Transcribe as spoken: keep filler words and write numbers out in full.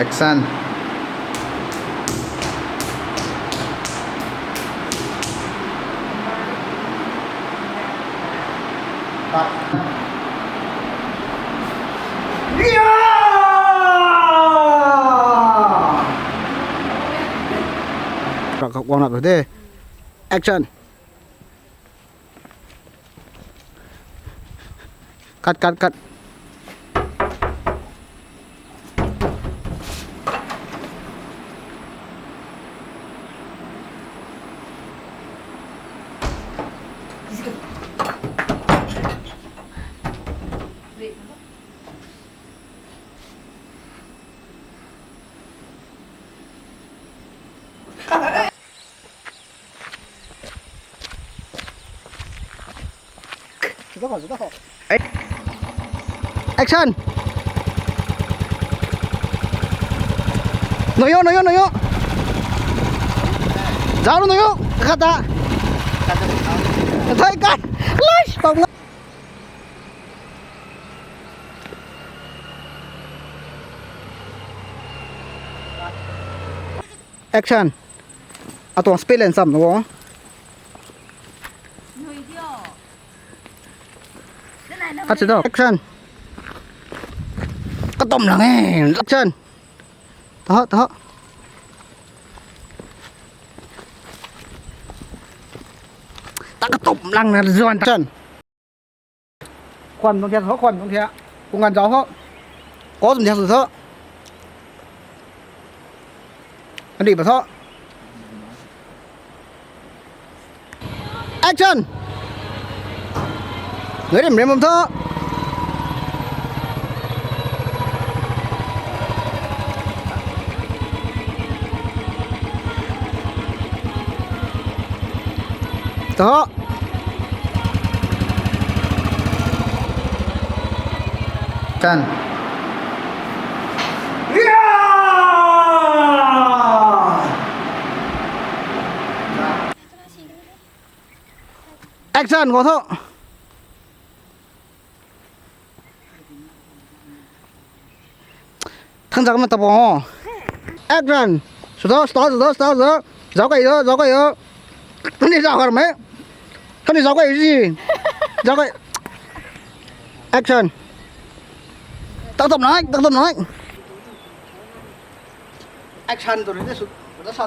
Action. Rak khou guang lak de. Action. Cut, cut, cut. Action. Noyo, noyo, noyo. Zauc noyo. Kata. Thai kai. Lash, pau nga. Action. Atuang speed lan sam nuo. Action. Katum lang e. Action. Taho, taho. Ta katum lang na zuan. Action. Khwan nung thiak tho, khwan nung thiak. Kung ganv zauc tho. Kau tum thiak sw tho. Kandih pa tho. Action! Nui rim rim bam tho. Tho. Action. Action, khou tho. Thang zak ma ta bo. Action. Sw tho, sw tho, sw tho, sw tho, sw tho. Zauc kai tho, zauc kai tho. Kani zauc kar me. Kani zauc kai si. Zauc kai. Action. Tak tum nai, tak tum nai. Action tu ni sw, ta sa